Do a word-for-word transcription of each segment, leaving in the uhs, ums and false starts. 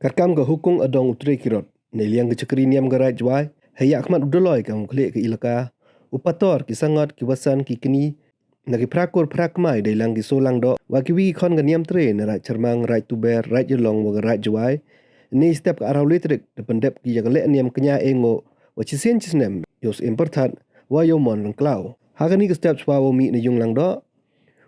Katkam ka hukum adong u Tre Kirot, neiliang ka chakri niam ka Raij Jwai, hei yakhmat u Daloi kam u khlieh ka elaka, u Pator, ki Sangot, ki Wasan, ki Kni, na ki phrakur phrakmai deilang ki Solang Doh wa kiwi ki khon ka Niamtre na Raij Chyrmang, Raij Tuber, Raij Ialong wa ka Raij Jwai. Nei step ka arphaw le tarik da pyndep ki ya ka leh niam kñia e ngoh wa chisien chisnem yow Syiem Pyrthat wa yow Mon Ryngklaw. Ha kani ka step chwa wow mih na yung Langdoh,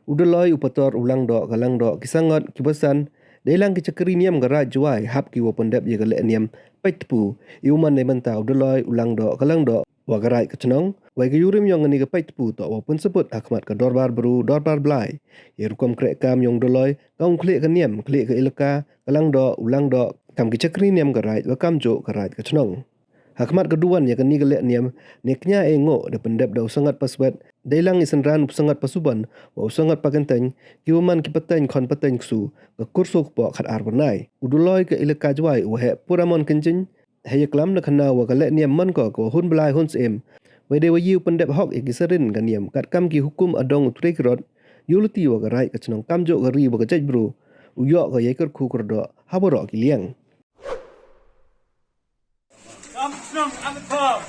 u Daloi, u Pator, u Langdoh, ka Langdoh, ki Sangot, ki Wasan, deilang ki chakri niam ka Raij Jwai hap ki wow pyndep ya ka leh niam peit tpu i u man neibynta u Daloi, u Langdoh, ka Langdoh wa ka Raij ka Chnong. Wei ka yurim yong kani ka peit tpu toh wow pynsabut hakhmat ka Dorbar Bru, Dorbar Blai, ya rukom kreh kam yong u Daloi kam u khlieh ka niam, khlieh ka elaka, ka Langdoh, u Langdoh, kam ki chakri niam ka Raij wa kamjooh ka Raij ka Chnong. Hakhmat ka duwan ya kani ka leh niam ne kñia e ngoh da pyndep da u Sangot Paswet, deilang i synran u Sangot Pasuban wa u Sangot Pakyntein, ki wa man ki pateng khon pateng ksu, ka Kurso Kpoh Khatar Byrnai. U Daloi ka elaka Jwai u heh Puramon Kynjin, hei yaklam na khana wa ka leh niam man ko ka wa hun blai hun syiem. Wei dei wa yow pyndep hok ya ki sarin ka niam katkam ki hukum adong u Tre Kirot, yow luti wa ka Raij ka Chnong kamjooh ka ri wa ka jaitbru u yoh ka yei kyrkhu kyrdoh ha waroh ki liang. Kam chnong, kam thaw.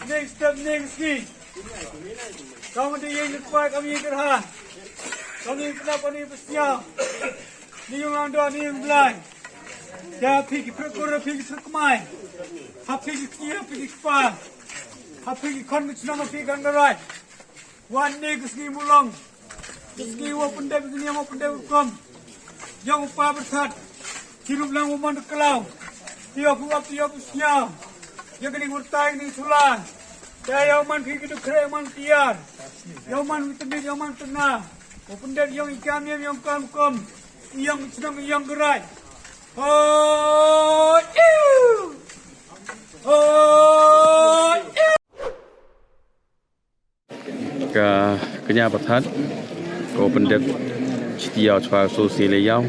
Next step, next ki. Kam de yeng kwai, kam yeng kyrha. Kam yeng kna, kam yeng psiaw. Ni yung Langdoh, ni yung Blai. Ya phi ki phrakur, phi ki phrakmai. Ha phi ki kñia, phi ki kpa. Ha phi ki khon ki chnong, ha phi ki khon ka Raij. Wan ne ka sngi Mulong. Ka sngi wa pyndep, ka sngi wa pyndep rukom. Yong u Pa Pyrthat. Chirup lang u Mon Ryngklaw. Yow phi ap, yow phi sñiaw. Yow kani wyrtai kani sula. Te yow man ki ki dukre, yow man ki yar. Yow man ki tmit, yow man tna. Wa pyndep yong i kam yong, yong kam kom. Yong chnong, yong ka Raij. Hoi, iu. Hoi, iu. Ka kñia pyrthat ko pyndep chitiaw chwa so si le yaw.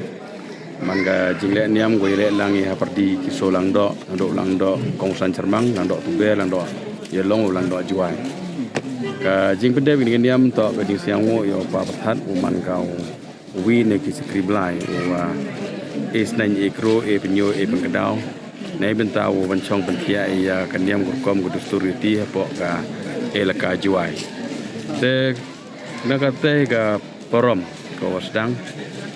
Man ka jingleh niam ko i leh lang i ha pyrdi ki so Langdoh, Langdoh, Langdoh Kongsan Chyrmang, Langdoh Tuber, Langdoh Ialong, Langdoh Jwai. Ka jingpyndep kini ki niam toh ka jingsñiaw ngoh ya u Pa Pyrthat u man ka u wi na ki chakri blai, u, ah, e sneiñ e kro, e pynñiaw, e pynkdaw. Neibynta u ban chong pynthiah ya ka niam ka rukom ka dustur riti hapoh ka elaka Jwai. Te na kate ka parom ka wa sdang,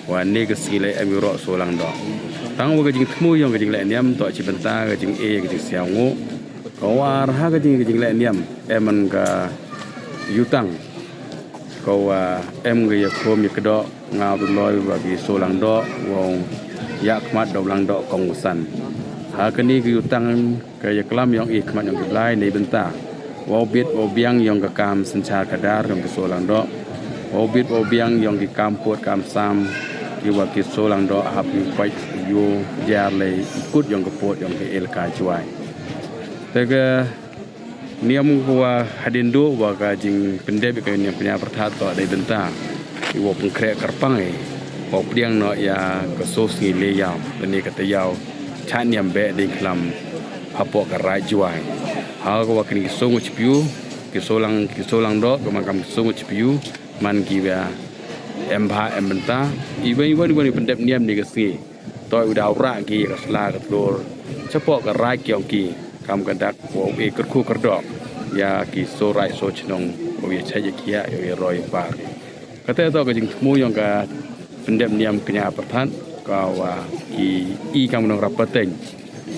wa ne ka sngi leh em i roh so Langdoh. Tang wa ka jingthmu yong ka jingleh niam toh chibynta ka jing e ka jingsñiaw ngoh. Ka wa ar ha ka jing, ka jingleh niam em man ka yutang. Ka wa em ka yakhom yakdoh nga u Daloi wa ki so Langdoh, wow yakhmat da u Langdoh Kongsan. Ha kani ka yutang ka yaklam yong i khmat yong ki blai neibynta wow bit wow biang yong ka kam synchar khadar yong ki so Langdoh. Wow bit wow biang yong ki kam pud kam sam ki wa ki so Langdoh hap ki pait yow jar lei kut yong ka pud yong ka elaka Jwai. Te ka niam ko wa hadien duh wa ka jingpyndep ka niam kñia pyrthat toh dei bynta i wow pynkhreh kyrpang i wow pdiang noh ya ka so sngi le yaw, lane ka tayaw chah niam beh dei khlam hapoh ka Raij Jwai. Ha ka wa kini ki so ngut chipyu, ki so Lang, ki so Langdoh, ka man kam ki so ngut chipyu, man ki wa em bha em bynta, i wan, i wan, i wan i pyndep niam ni ka sngi. Toh u daw rah ki ya ka sla ka tlor chapoh ka Raij ki yong ki, kam ka dak wow e kyrkhu kyrdoh ya ki so Raij so chnong, wow ya chait ya khiah, wow ya roi par. Kate toh ka jingthmu yong ka pyndep niam kñia pyrthat ka wa ki i kam nong rap pateng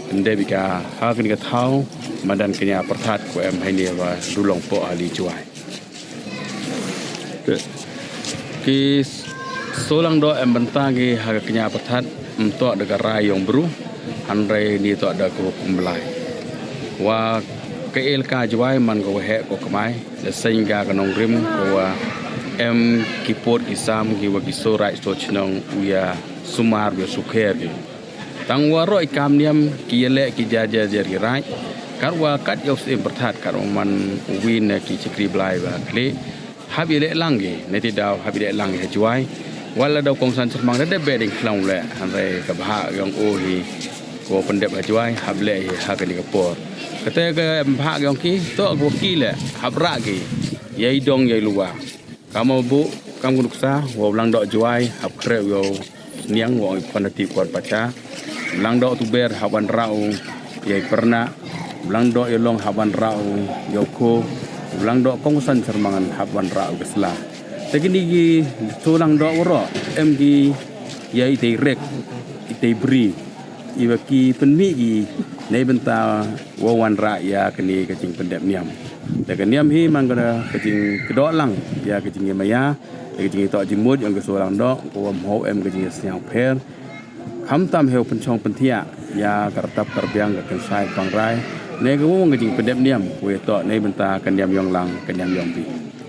pyndep i ka ha kani ka thaw madan kñia pyrthat ko em haini wa du long poh ha li Jwai. Ki so Langdoh em bynta ki ha ka kñia pyrthat, ym toh da ka rai yong bru, hynrei ni toh da ka hukum blai. Wa ka elaka Jwai man ka wa heh ko kmai, da seiñ ka ka nongrim ka wa em ki pud ki sam ki wa ki so Raij so chnong u ya sumar u ya sukher ki. Tang wa roh i kam niam ki ya leh ki jar jar jar ki Raij. Kat wa kat yow Syiem Pyrthat, kat wa man u wi na ki chakri blai wa khlieh, hap ya leh lang ki, ne ti daw hap ya leh lang ki ha Jwai. Wa la daw Kongsan Chyrmang da dep beh ding khlaw leh, hynrei ka bhah yong u hi ko pyndep ha Jwai, hap leh hi ha kani ka por. Kate ka em bhah yong ki toh ko ki leh, hap rah ki yei dong yei luwa. Kam u bu, kam ka nuksa wow Langdoh Jwai hap khreh wow niang wow i pon hati kwar pacha. Langdoh Tuber hap wanrah u ya i Pyrnah, Langdoh Yalong hap wanrah u ya u Kho, Langdoh Kongsan Syrmangan hap wanrah u ka Sla. Te kini ki soo Langdoh waroh em ki ya i tei rek, i tei bri, i wa ki pynmih ki neibynta wow wanrah ya kani ka jingpyndep niam. Te ka niam hi man ka da ka jingkdoh lang ya ka jingimaya, ya ka jingitoh jingmut yong ka soo Langdoh, ka wa mho em ka jingisñiaw pher. Khamtam heu pynchong pynthiah ya ka rtap ka rbiang, ka kynshai ka pangrai, ne ka wong ka jingpyndep niam, wa itoh neibynta ka niam yong lang, ka niam yong bi.